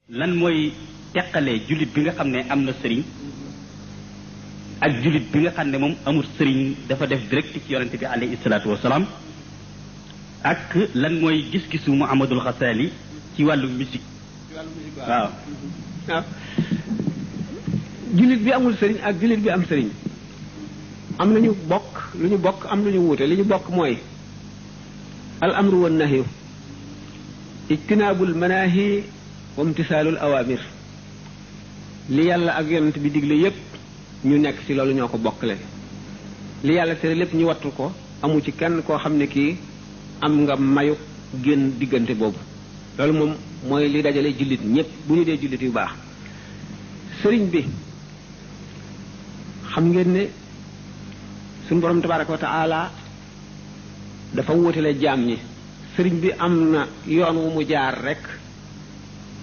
lan mooy teqalee jullit bi nga xam ne am na sëriñ ak jullit bi nga xam ne moom amul sëriñ dafa def direct ci yonente bi alayhi salaatu wasalaam ak lan mooy gis-gisu Muhammadul Xasaali ci wàllu musique waaw jullit bi amul sëriñ ak jullit bi am sëriñ am nañu bokk lu ñu bokk am lu ñu wuute li ñu bokk mooy al amru wan nahyu ijtinaabul manaahi wa imtisaalul awaamir li yàlla ak yonent bi digle yépp ñu nekk ci loolu ñoo ko bokkale li yàlla tere lépp ñu wattu ko amu ci kenn koo xam ne kii am nga mayu génn diggante boobu loolu moom mooy li dajale jullit ñépp bu ñu dee jullit yu baax sëriñ bi xam ngeen ne suñu borom tabaraka wa taala dafa wóotale jaam ñi sëriñ bi am na yoon wu mu jaar rek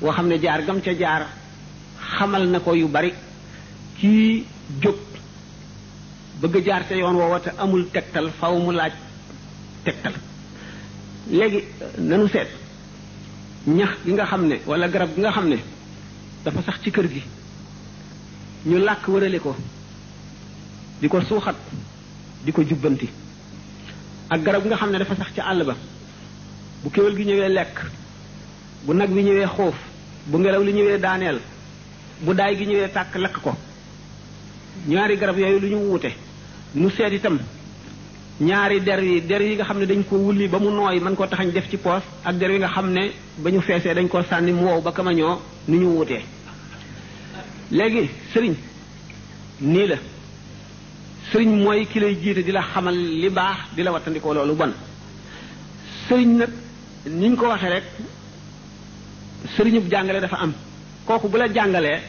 woo xam ne jaar gam ca jaar xamal na ko yu bari kii jóg bëgg a jaar ca yoon woowa te amul tegtal faw mu laaj tegtal léegi nanu seet ñax gi nga xam ne wala garab gi nga xam ne dafa sax ci kër gi ñu làkk wërale ko di ko suuxat di ko jubbanti ak garab gi nga xam ne dafa sax ca àll ba bu kéwél gi ñëwee lekk bu nag bi ñëwee xoof bu ngelaw li ñëwee daaneel bu daay gi ñëwee tàkk lakk ko ñaari garab yooyu lu ñu wuute nu seet itam ñaari der yi nga xam ne dañ ko wulli ba mu nooy mën koo taxañ def ci poos ak der yi nga xam ne ba ñu feesee dañ koo sànni mu wow ba kamañoo ni ñu wuutee léegi sëriñ nii la sëriñ mooy ki lay jiite di la xamal li baax di la wattandikoo loolu bon sëriñ nag ni ñu ko waxee rek sëriñub jàngale dafa am kooku bu la jàngalee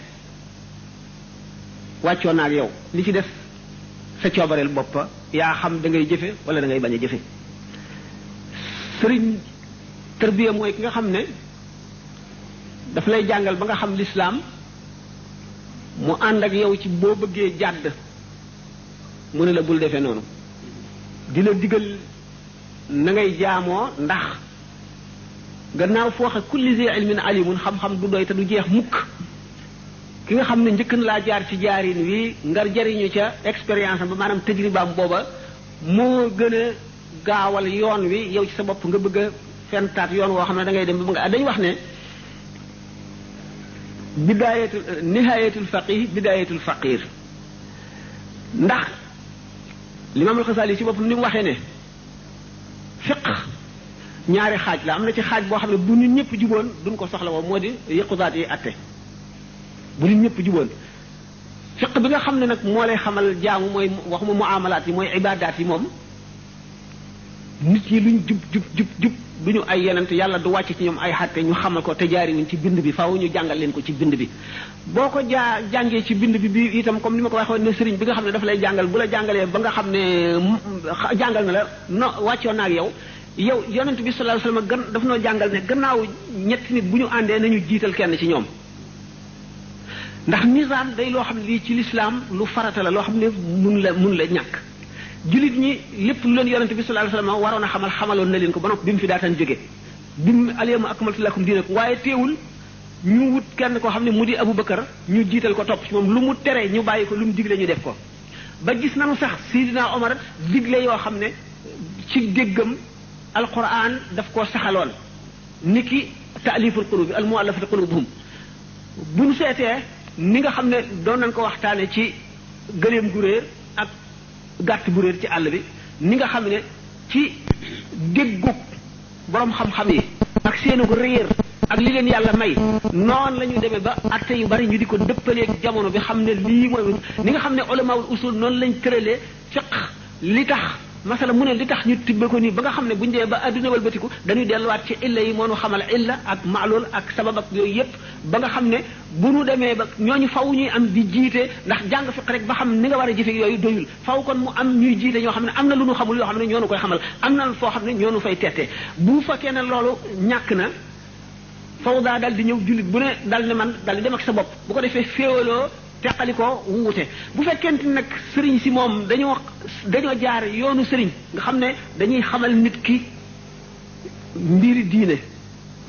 wàccoo na ak yow li ci def sa coobareel boppa yaa xam da ngay jëfe wala da ngay bañ a jëfe sëriñ tarbiya mooy ki nga xam ne daf lay jàngal ba nga xam lislaam mu ànd ak yow ci boo bëggee jàdd mu ne la bul defee noonu di la digal na ngay jaamoo ndax gannaaw foo xa kulli zi ilmin alimun xam-xam du doy te du jeex mukk ki nga xam ne njëkk na laa jaar ci jaarin wi ngar jariñu ca expérience am ba maanaam tajribaam booba moo gën a gaawal yoon wi yow ci sa bopp nga bëgg a fentaat yoon woo xam ne da ngay dem ba nga dañu wax ne bidaayatul nihayatul faqih bidaayatul faqir ndax Limaam al-Xasaali ci bopp ni mu waxee ne fiq ñaari xaaj la am na ci xaaj boo xam ne bu nit ñëpp juboon duñ ko soxla woo moo di yëqudaat yi atte bu nit ñëpp juboon fiq bi nga xam ne nag moo lay xamal jaamu mooy waxuma muamalaat yi mooy ibaadaat yi moom nit ñi luñ jub duñu ay yenent yàlla du wàcc ci ñoom ay xatte ñu xamal ko te jaariwuñ ci bind bi faaw ñu jàngal leen ko ci bind bi boo ko jàngee ci bind bi itam comme ni ma ko waxoon ne sëriñ bi nga xam ne dafa lay jàngal bu la jàngalee ba nga xam ne jàngal na la no wàccoon na ak yow yonent bi sallallahu alayhi wasallam daf noo jàngal ne gannaaw ñetti nit bu ñu àndee nañu jiital kenn ci ñoom ndax nizaam day loo xam ne lii ci lislaam lu farata la loo xam ne mun la ñàkk jullit ñi lépp lu leen yonent bi sallallahu alayhi wasallam waroon a xamaloon na leen ko ba noppi bi mu fi daataan jóge bi mu alyawma akmaltu lakum diinakum waaye teewul ñu wut kenn koo xam ne mu di Abubakar ñu jiital ko topp ci moom lu mu tere ñu bàyyi ko lu mu digle ñu def ko ba gis nañu sax Sidina Omar digle yoo xam ne ci déggam alquran daf koo saxaloon niki taaliful qulubi al muallafati qulubuhum bu ñu seetee ni nga xam ne doon nañ ko waxtaane ci gëléem gu réer ak gàtt bu réer ci àll bi ni nga xam ne ci déggug borom xam-xam yi ak seenu réer ak li leen yàlla may noonu la ñu demee ba atte yu bari ñu di ko dëppaleeg jamono bi xam ne lii mooy ni nga xam ne ulamaul usul noonu lañ tëralee fiq li tax masala mu ne li tax ñu tibbe ko nii ba nga xam ne buñu dee ba adduna walbatiku dañuy delluwaat ci illa yi moo nu xamal illa ak maalul ak sabab ak yooyu yépp ba nga xam ne bu nu demee ba ñooñu faw ñuy am di jiite ndax jàng fiq rek ba xam ni nga war a jëfe yooyu doyul faw kon mu am ñuy jiite ñoo xam ne am na lu nu xamul yoo xam ne ñoo nu koy xamal am na foo xam ne ñoo nu fay tette bu fekkee ne loolu ñàkk na faw daa dal di ñëw jullit bu ne dal ne man dal di dem ak sa bopp bu ko defee féewaloo teqali ko wuute bu fekkente nag sëriñ si moom dañoo jaar yoonu sëriñ nga xam ne dañuy xamal nit ki mbiri diine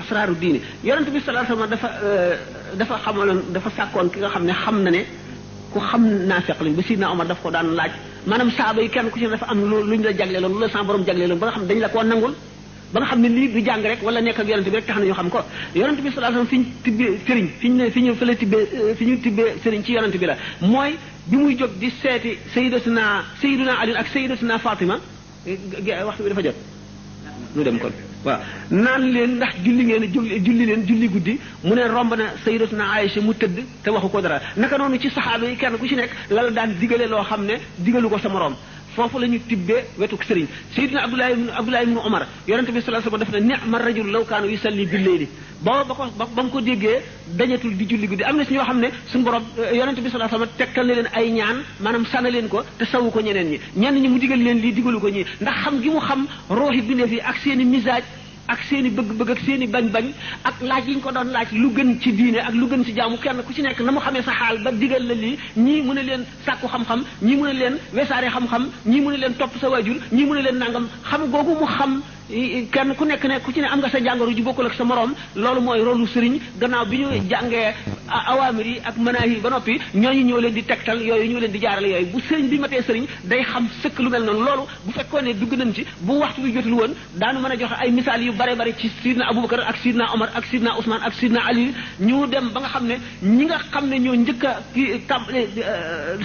asraaru diine yonent bi sallallahu alayhi wasallam dafa xamaloon dafa sàkkoon ki nga xam ne xam na ne ku xam naafeq lañ ba Sidna Omar daf ko daan laaj maanaam saaba yi kenn ku ci ne dafa am luñ la jagleeloon lu la sa borom jagleeloon ba nga xam ne dañ la koo nangul ba nga xam ne lii du jàng rek wala nekk ak yonent bi rek tax na ñu xam ko yonent bi sallallahu alayhi wasallam fi ñu tibbee sëriñ fi ñu fële tibbee fi ñu tibbee sëriñ ci yonent bi la mooy bi muy jóg di seeti Sayyiduna Ali ak Sayyidatuna Fatima waxtu bi dafa jot ñu dem kon waaw naan leen ndax julli leen julli guddi mu ne romb na Sayyidatuna Aïcha mu tëdd te waxu ko dara naka noonu ci saxaaba yi kenn ku ci nekk la la daan digale loo xam ne digalu ko sa moroom foofu la ñu tibbee wetuk sëriñ Sayyidina Abdullah ibn Umar yonente bi sallallahu alayhi wasallam def na ni'ma rajul law kaana yusalli bil layli ba mu ko déggee dañatul di julli guddi am na si ñoo xam ne suñu borom yonente bi sallallahu alayhi wasallam tegtal na leen ay ñaan maanaam sana leen ko te sawu ko ñeneen ñi ñenn ñi mu digal leen lii digalu ko ñi ndax xam gi mu xam rooxi bindeef yi ak seen i misaaj ak seen i bëgg-bëgg ak seen i bañ-bañ ak laaj yi ñu ko doon laaj lu gën ci diine ak lu gën ci jaamu kenn ku ci nekk na mu xamee sa xaal ba digal la lii ñii mu ne leen sàkku xam-xam ñii mu ne leen wesaare xam-xam ñii mu ne leen topp sa waajur ñii mu ne leen nangam xam googu mu xam kenn ku nekk ne ku ci ne am nga sa jàngoro ju bokkul ak sa morom loolu mooy rolu sëriñ gannaaw bi ñu jàngee awaamir yi ak manaahi yi ba noppi ñooñu ñoo leen di tegtal yooyu ñoo leen di jaarale yooyu bu sëriñ bi matee sëriñ day xam sëkk lu mel noonu loolu bu fekkoon ne dugg nañ ci bu waxtu bi jotul woon daanu mën a joxe ay misaal yu bare bare ci sidna Abubakar ak sidna Omar ak sidna Ousmane ak sidna Ali ñu dem ba nga xam ne ñi nga xam ne ñoo njëkk a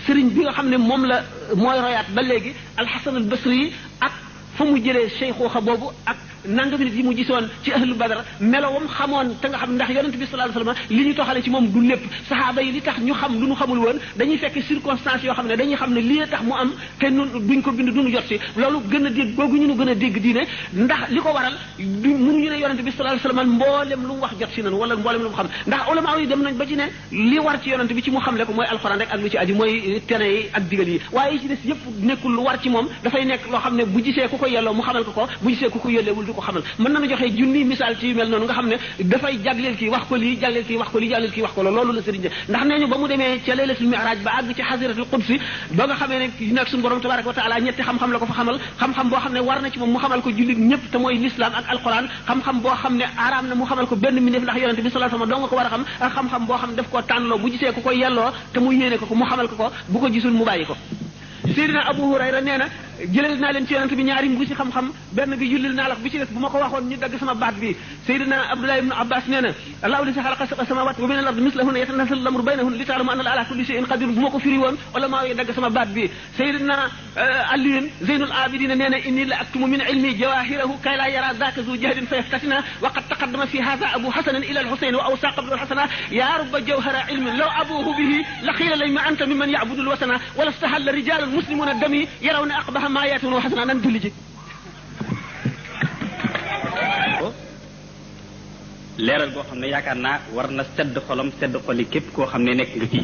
sëriñ bi nga xam ne moom la mooy royaat ba léegi Al-Hasan al-Basri ak fa mu jëlee cheikhuxa boobu ak nangami nit yi mu gisoon ci ahlu badar melowam xamoon te nga xam ndax yonent bi sallallahu alayhi wasallam li ñu toxale ci moom du lépp saxaaba yi li tax ñu xam lu ñu xamul woon dañuy fekk circonstances yoo xam ne dañuy xam ne lii tax mu am te nun duñ ko bind duñu jot si loolu gën a dégg googu ñu gën a dégg diine ndax li ko waral du mënuñu ne yonent bi sallallahu alayhi wasallam mboolem lu mu wax jot si nañu wala mboolem lu mu xam ndax ulama yi dem nañ ba ci ne li war ci yonent bi ci mu xamle ko mooy alxuraan rek ak lu ci aju mooy tene yi ak digal yi waaye yi ci des yëpp nekkul lu war ci moom dafay nekk loo xam ne bu gisee ku ko yelloo mu xamal ko bu gisee ku ko yelleewul du ko xamal mën nañu joxe junni misaal ci yu mel noonu nga xam ne dafay jagleel kii wax ko lii jagleel kii wax ko lii jagleel kii wax ko loolu la sëriñ ndax nee ñu ba mu demee ca laylatul mi'raj ba àgg ci xasiratul qudsi ba nga xamee ne nag suñu borom tabaraka wa taala ñetti xam-xam la ko fa xamal xam-xam boo xam ne war na ci moom mu xamal ko jullit ñëpp te mooy l'islam ak alquran xam-xam boo xam ne araam na mu xamal ko benn mindeef ndax yonente bi sallallahu alayhi wasallam doo nga ko war a xam ak xam-xam boo xam ne daf koo tànnloo bu gisee ku ko yelloo te mu yéene ko mu xamal ko bu ko gisul mu bàyyi ko Seydina Abu Hurayra nee na jëlal naa leen ci yonent bi ñaari mbuusi xam-xam benn bi jullil naa la bi ci des bu ma ko waxoon ñu dagg sama baat bi Seydina Abdullah ibn Abbas nee na Allahu lazi xalaqa sab'a samawati wa mina al-ardi mislahunna yatanazzalu al-amru baynahunna li ta'lamu anna Allaha ala kulli shay'in qadir bu ma ko firi woon wala maa ngi dagg sama baat bi Seydina Ali Zeynul Abidin nee na inni la aktumu min ilmi jawahirahu kay la yara dhaka zu jahdin fa yaftatina wa qad taqaddama fi hadha Abu Hasan ila al-Husayn wa awsa qabla al-Hasana ya rubba jawhara ilmin law abuhu bihi la qila layma anta mimman ya'budu al-wasana wa lastahalla rijalun muslimuna dami yarawna aqbaha ma yatun wa hasana nan julli ji leeral boo xam ne yaakaar naa war na sedd xolam sedd xoli képp koo xam ne nekk nga ci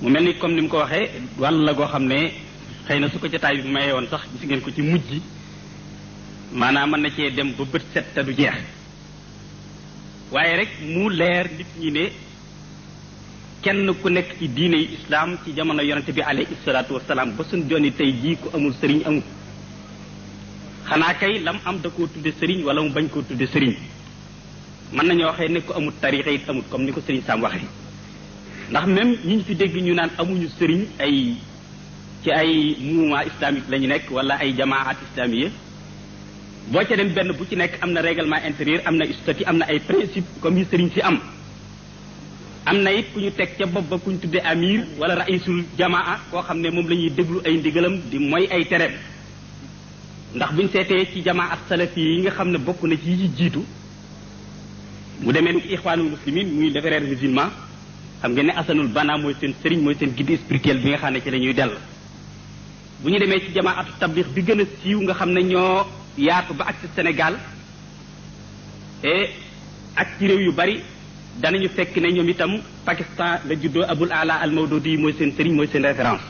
mu mel ni comme ni mu ko waxee wàll la goo xam ne xëy na su ko jotaay bi mayee woon sax gis ngeen ko ci mujj maanaam mën na cee dem ba bët set te du jeex waaye rek mu leer nit ñi ne kenn ku nekk ci diine yi islam ci jamono yonente bi alayhi salaatu wasalaam ba suñ joni tey jii ku amul sëriñ amul xanaa kay lam am da koo tudde sëriñ wala mu bañ koo tudde sëriñ mën nañoo waxee ne ko amul tarixa it amul comme ni ko sëriñ Sam waxee ndax même ñi ñu fi dégg ñu naan amuñu sëriñ ay ci ay mouvement islamique la ñu nekk wala ay jamaat islamiye boo ca dem benn bu ci nekk am na règlement intérieur am na statut am na ay principe comme yi sëriñ si am na it ku ñu teg ca bopp ba ku ñu tuddee amir wala raisul jamaa koo xam ne moom la ñuy déglu ay ndigalam di mooy ay tereem ndax buñ seetee ci jamaa ak salafi yi nga xam ne bokk na ci yi jiitu mu demee ni ixwaanul muslimin muy les frères musulmans xam ngeen ne asanul bana mooy seen sëriñ mooy seen guide spirituel bi nga xam ne ci la ñuy dell bu ñu demee ci jamaa atu tablix bi gën a siiw nga xam ne ñoo yaatu ba ak ci Sénégal et ak ci réew yu bari danañu fekk ne ñoom itam Pakistan la juddoo Abul Ala al Mawdudi mooy seen sëriñ mooy seen référence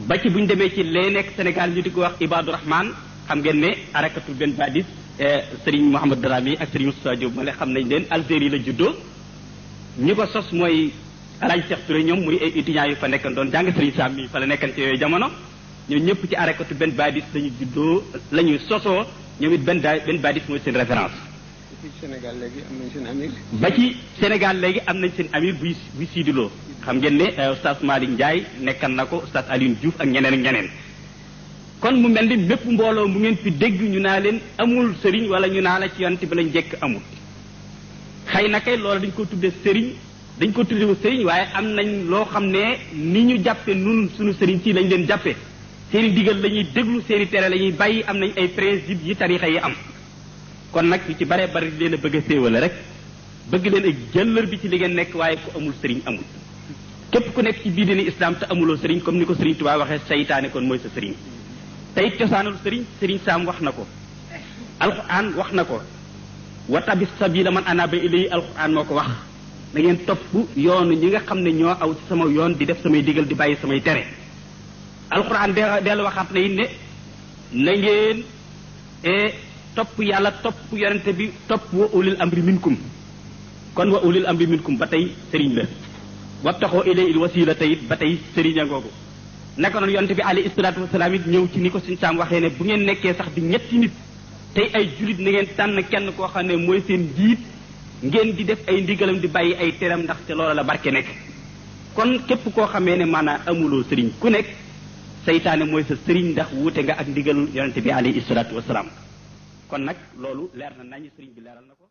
ba ci bu ñu demee ci lee nekk Sénégal ñu di ko wax Ibadu Rahman xam ngeen ne arakatul benn badis sëriñ Mouhamad Darami ak sëriñ Moussa Diop ma xam nañ leen Algérie la juddoo ñi ko sos mooy Alaaji Cheikh Touré ñoom muy ay étudiants yu fa nekkan doon jàng sëriñ Sam mi fa la nekkan ci yooyu jamono ñoo ñëpp ci arakatu benn badis lañu juddoo la ñu sosoo ñoom it benn badis mooy seen référence. ci Sénégal léegi am nañ seen amir. ba ci Sénégal léegi am nañ seen amir buy siidiloo xam ngeen ne oustaz Malick Ndiaye nekkan na ko oustaz Alioune Diouf ak ñeneen ak ñeneen. kon mu mel ni mépp mbooloo mu ngeen fi dégg ñu naa leen amul sëriñ wala ñu naa la ci yonent bi lañ jekk amul xëy na kay loolu dañ ko tuddee sëriñ dañ ko tuddee sëriñ waaye am nañ loo xam ne ni ñu jàppe nun suñu sëriñ si lañ leen jàppe seeni digal la ñuy déglu seeni tere la ñuy bàyyi am nañ ay principe yi tarixa yi am kon nag ñu ci bare bari leen a bëgg a féewale rek bëgg leen ak jëllër bi ci li ngeen nekk waaye ku amul sëriñ amul képp ku nekk ci biir diine islam te amuloo sëriñ comme ni ko sëriñ Tuubaa waxee saytaane kon mooy sa sëriñ tey cosaanul sëriñ Saam wax na ko alquran wax na ko wa tabi sabila man anaba ilay alquran moo ko wax da ngeen topp yoonu ñi nga xam ne ñoo aw ci sama yoon di def samay digal di bàyyi samay tere alquran dellu waxaat na it ne na ngeen topp yàlla topp yonente bi topp wa ulil amri minkum kon wa ulil amri minkum ba tey sëriñ la wabtaxoo ilay il wasila teyit ba tey sëriñ a ngoogu naka noonu yonte bi alayhi salaatu wasalaam it ñëw ci ni ko suñu saam waxee ne bu ngeen nekkee sax di ñetti nit tey ay julit na ngeen tànn kenn koo xam ne mooy seen njiit ngeen di def ay ndigalam di bàyyi ay teram ndax te loola la barke nekk kon képp koo xamee ne maanaam amuloo sëriñ ku nekk saytaane mooy sa sëriñ ndax wuute nga ak ndigalul yonente bi alayhi salaatu wasalaam kon nag loolu leer na nañu sëriñ bi leeral na ko